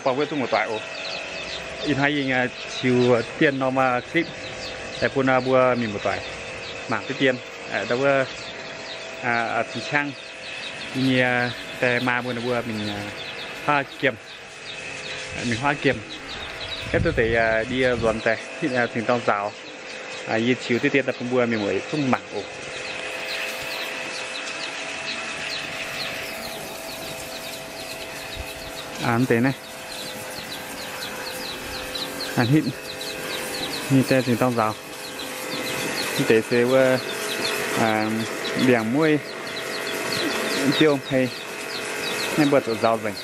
buangh wuov zungv muoz-doic oc. Ih hnoi yie nyei ziux deix norm clip daaih bun mbuo mienh muoz-doic mangc deix dien, ndau wuov cing-ciang yie nyei die maa mbuo ninh mbuo mingh huaav giemh, mingh huaav giemh. Gaeqv duqv deix ndie nzuonx daaih, zingh dorng nzaaux, yie ziux deix dien daaih bun mbuo mienh muoz zungv mangc oc. Mv deix naaiv, hitv nyei die zingh dorng nzaaux. Mv deix se wuov ndiangx-mueiv biouv hmei. Naaiv mbuo zuqc nzaaux nzengc.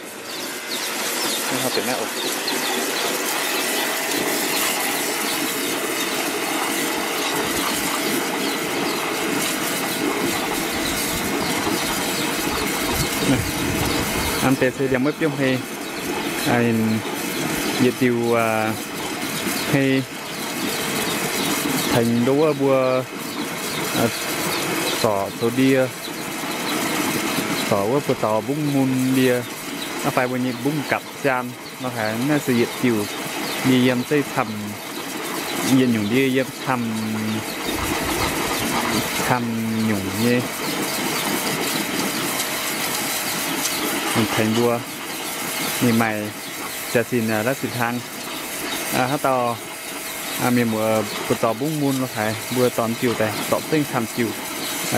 Mv deix se ndiangx-mueiv biouv hmei, yietc diuc hmei tengx ndo wuov mbuo zorc zoux ndie, zorc wuov buoz-zaux mbungv mun ndie, fai mbuo nyei mbungv gapv jaan nor haic. Naaiv se yietc diuc ndie yiem zeiv camv, yietc nyungc ndie yiem camv, camv nyungc nyei tengx mbuo mingh maaih jaax-zinh la'sic hlang. Haaix dauh mienh muoz buoz-zaux mbungv mun lo haic, mbuo dorh diuh daaih zorpc zengv camv diuh,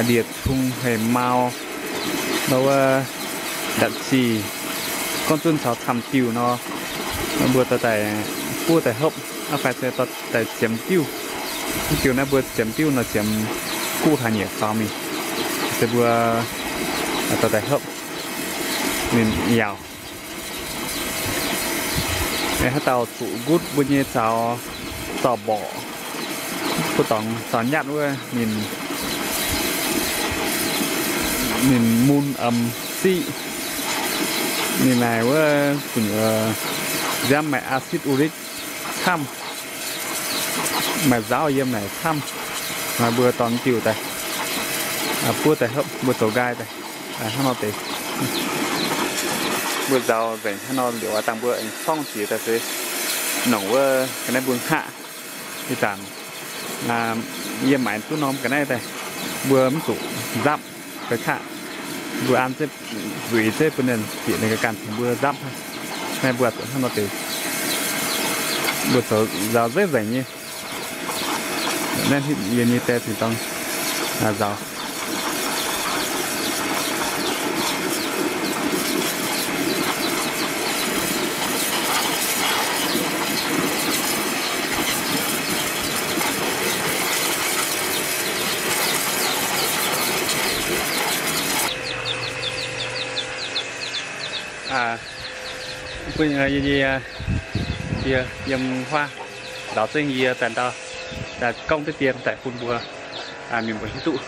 ndie cung hei mau, nor wuov ndatc zic, gorngv zunv caux camv diuh nor, mbuo dorh daaih buov daaih hopv, fai se dorh daaih ziemx diuh. Mv diuh naaiv mbuo ziemx diuh nor ziemx guv hlaax nyieqc faaux mingh, se mbuo dorh daaih hopv ninh yaauc. Haaix dauh zuqc nqutv mbuo nyei zaux, zaux mborqc, mbuo dorngx zaux nyatv wuov, ninh, ninh mun, siqv, ninh maaih wuov gu'nyuoz nziaamv maaih acid uric camv, maaih nzaauv yiem naaic camv. Mbuo dorh diuh daaih, buov daaih hopv, mbuo zoux nqaai daaih. Hnangv nor deix, mbuo nzaaux nzengc hnangv nor liuz, dangh mbuo aengx sorngv jiex daaih se nongc wuov ga'naaiv mbuo hngaqv. Ih zanc yie maaiz duqv norm ga'naaiv daaih, mbuo mv zuqc nzapv, fai kaqv mbuo an zuiz zeiv bun ninh bieqc ninh ganh tengx mbuo nzapv. Naaiv mbuo zuqc hnangv nor deix, mbuo zoux nzaaux nzengc nzengc nyei. Naaiv yie nyei die zingh dorng nzaaux. Bun yie nyei die yiem huaav nzaaux zengv yie daaih ndau, daaih gorngv deix dien daaih bun mbuo mienh mbuo hiuv duqv,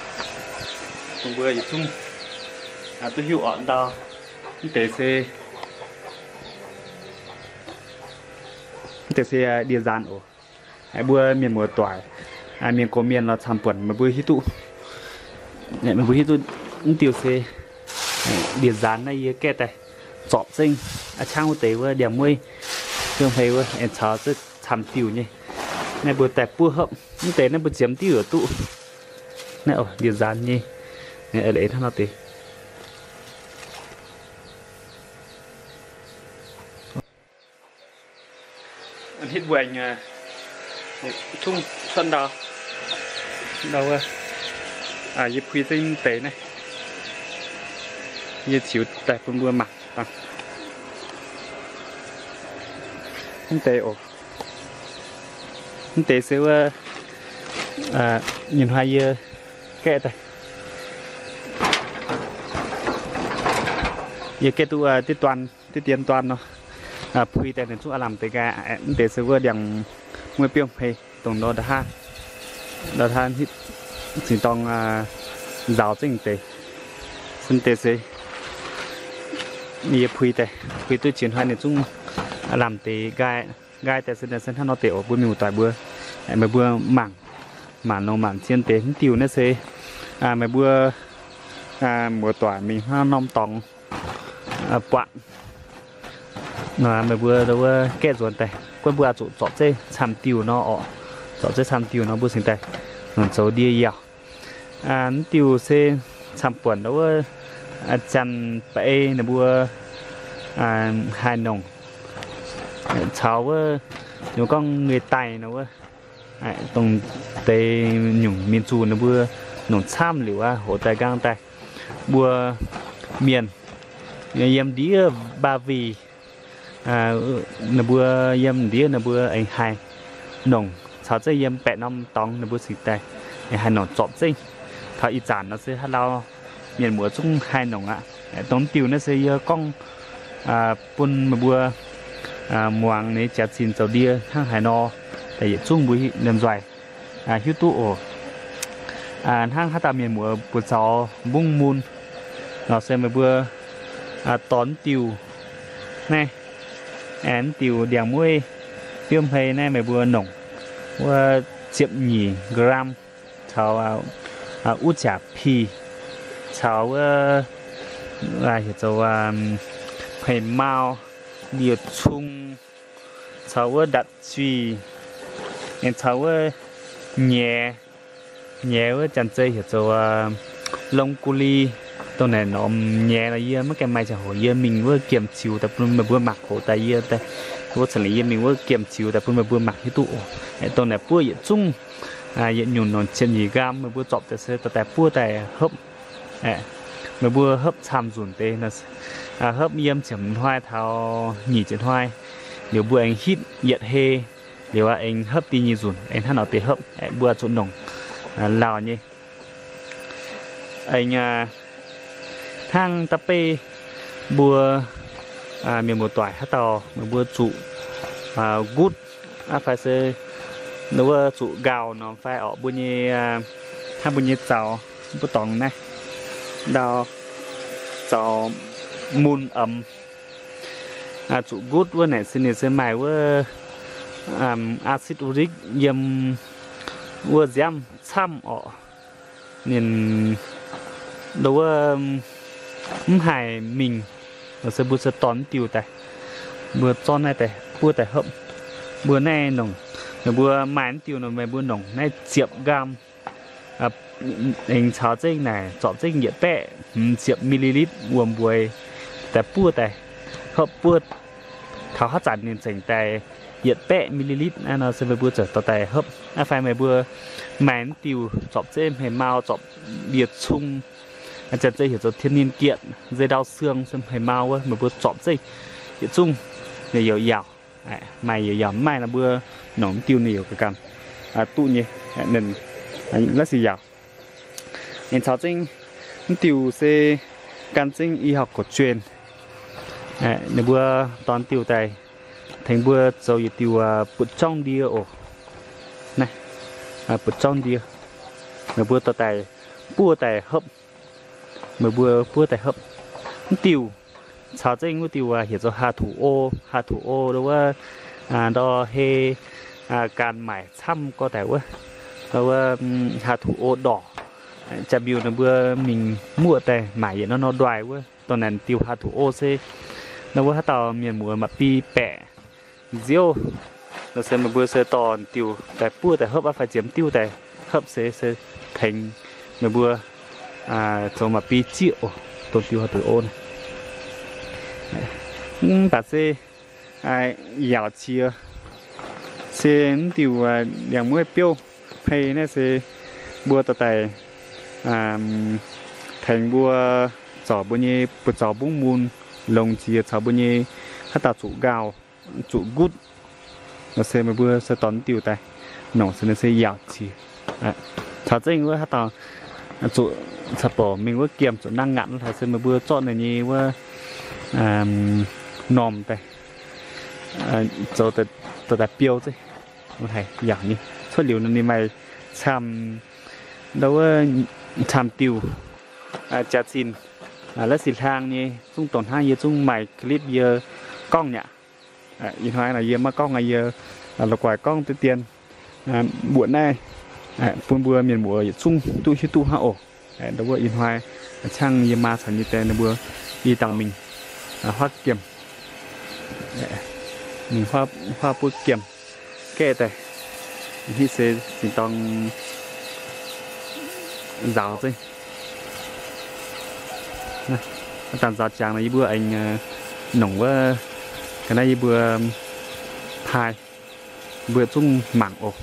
bun mbuo yietc zungv duqv hiuv orqc ndau. Mv deix se, mv deix se ndie-nzaanx oc. Mbuo mienh muoz-doic, mienh gox mienh lorz camv buonc meih mbuo hiuv duqv, meih mbuo hiuv duqv mv diuh se ndie-nzaanx naaiv yie gaeqv daaih zorpc zengv a'ciangv wuov deix wuov ndiangx-mueiv, biouv hmei wuov, aengx caux zengv camv diuh nyei. Naaiv mbuo daaih buov hopv, mv deix naaiv mbuo ziemx diuh yaac duqv. Naaiv ndie-nzaanx nyei, eix leiz hnangv nor deix. Hitv mbuo aengx zungv cuotv ndau, ndau wuov, yie puix zengv deix naaiv, yie ziux daaih bun mbuo mangc. Mv deix oc, mv deix se wuov, nyei hnoi yie gaeqv daaih, yie gaeqv duqv diqv dien duan nor, puix daaih ninh zungv aav lamh deix nqaai. Mv deix se wuov ndiangx-mueiv biouv hmei dongh nor, nda'haav, nda'haav hitv zingh dorng nzaaux zengv deix. Mv deix se yie puix daaih, puix duqv jiex hnoi ninh zungv aav lamh deix nqaai. Nqaai daaih se hnangv nor deix oc. Mbuo mienh muoz-doic mbuo, meih mbuo mangc, mangc longx mangc zien deix. Mv diuh naaiv se meih mbuo muoz-doic mingh hnangv norm dorngx buatc, Meih mbuo ndau wuov gaeqv nzuonx daaih, guanh mbuo oix zuqc zorpc zeiv camv diuh nor orqc. Zorpc zeiv camv diuh nor mbuo cingx daaih nongc zoux ndie yauh. Mv diuh se camv buonc ndau wuov, janx-baeqc ninh mbuo haih nongc, caux wuov, ninh mbuo gorngv nqe daaih nor wuov, dongh deix nyungc mienh zuqc ninh mbuo nongc camv liuz aqv, hoqc daaih nqaang daaih, mbuo mienh yiem ndiev mbaa vih, ninh mbuo yiem ndiev ninh mbuo aengx haih nongc caux zeiv yiem baeqc norm dorngx ninh mbuo cingx daaih aengx haih nongc zorpc zeiv. Taux ih zanc nor se haaix lauh mienh muoz zungv haih nongc aqv. Dongh diuh naaiv se yie gorngv bun meih mbuo muangx nyei jaax-zinh zoux ndie hnangv haaix nor, daaih yietc zungv mbuo lomh nzoih hiuv duqv oc. Hnangv haaix dauh mienh muoz buoz-zaux mbungv mun nor se meih mbuo dorh diuh naaiv, aengx diuh ndiangx-mueiv biouv hmei naaiv meih mbuo nongc wuov ziepc nyeic gram caux uv jaax pih caux wuov heuc zoux hmei-mau, ndie-cung, caux wuov ndatc juih, aengx caux wuov nyei, nyei wuov janx-zei heuc zoux long gu li. Dongh naaic norm nyei nor yie maiv gaengh maaih ziangh hoc yie mingh wuov giemh ziux daaih bun meih mbuo mangc hoc daaih yie, wuov cingx lingc yie mingh wuov giemh ziux daaih bun meih mbuo mangc hiuv duqv oc. Dongh naaic buov yietc zungv yietc nyungc nongc ziepc nyeic gram, meih mbuo zorpc daaih se dorh daaih buov daaih hopv. Meih mbuo hopv camv nzunc deix, hopv yiem ziepc hnoi taux nyic ziepc hnoi liuz mbuo aengx hitv yietc hei liuz aengx hopv da'nyeic nzunc, aengx hnangv nor deix hopv, mbuo zuqc nongc lauh nyei. Aengx hnangv da'beiv mbuo mienh muoz doic haaix dauh meih mbuo zuqc gutv aqv fai se wuov zuqc nqaauh nor fai orqc, mbuo nyei, hnangv mbuo nyei zaux, mbuo dorngx naaiv ndau zaux mun omx, zuqc gutv wuov naaic se ninh se maaih wuov acid uric yiem wuov nziaamv camv orqc. Ninh ndo wuov mv haih mingh, se mbuo se dorh diuh daaih, mbuo zorqv naaiv daaih buov daaih hopv. Mbuo naaiv nongc, meih mbuo maaih diuh nor meih mbuo nongc naaiv ziepc nqaam, aengx caux zengv naaic zorpc zengv yietc baeqv hmz ziepc millilitr wuom-mbueix daaih buov daaih hopv buov. Taux haaix zanc ninh zengc daaih yietc baeqv millilitr naaiv nor se meih mbuo ziouc dorh daaih hopv. Aqv fai meih mbuo maaih diuh zorpc zengv hmei-mau, zorpc ndie-cung, janx-zei heuc zoux 天然鹼, nzei ndau siang se hmei-mau wuov, meih mbuo zorpc zengv yietc zungv ninh youc yaauc. Maaih youc yaauc, mv maaih nor mbuo nongc diuh ninh youc ga'ganh duqv nyei. Naaiv se yaauc. Ninh caux zengv mv diuh se gan zengv y học cổ truyền, ninh mbuo dorh diuh daaih tengx mbuo zoux yietc diuh butv jorngv ndie oc. Naaiv butv jorngv ndie, meih mbuo dorh daaih buov daaih hopv. Meih mbuo buov daaih hopv. Mv diuh caux zengv wuov diuh heuc zoux haax tuc o, haax tuc o wuov, ndor hei, ganh maaic camv gorx daaih wuov, wuov haax tuc o ndorqc. Jaa-mbiuh ninh mbuo mingh muoqv daaih maaic yietc norm norm ndoih wuov, dongh naaic diuh haax tuc o se nor wuov haaix dauh mienh muoz maaih biei baeqc nziouv nor se meih mbuo se dorh diuh daaih buov daaih hopv aqv fai ziemx diuh daaih hopv se, se tengx meih mbuo zoux maaih biei zieqv oc. Dongh diuh haax tuc o naaiv, mv baac se yaauc qiex se mv diuh ndiangx-mueiv biouv hmei naaiv se mbuo dorh daaih tengx mbuo zorc mbuo nyei buoz-zaux mbungv mun longx jiex caux mbuo nyei haaix dauh zuqc nqaauh, zuqc ngutv, nor se meih mbuo se dorh diuh daaih nongc se ninh se yaauc qiex. Caux zengv wuov haaix dauh zuqc caux bouc mingh wuov giemh zuqc nangh ngatc hlaax se meih mbuo zorqv ninh nyei wuov normh daaih zoux daaih biou zengv, haih yaauc nyei. Cuotv liuz ninh maaih camv, ndau wuov camv diuh jaax-zinh, la'sic hlang nyei zungv dongh hnangv yie zungv maaih clip yie gorngv nyei aqv. Ih hnoi yie maiv gorngv, yie la'guaih gorngv deix dien mbuoqc naaiv bun mbuo mienh muoz yietc zungv duqv hiuv duqv hnangv oc. Ndau wuov ih hnoi cangv yie maa caux nyei deix ninh mbuo i dangh mingh huaatv giemh. Mingh huaav buov giemh gaeqv daaih, hitv se zinh dorng nzaaux zeiv. Aav dangh nzaaux jangx nor yie mbuo aengx nongc wuov, ga'naaiv yie mbuo pai, mbuo zungv mangc oc.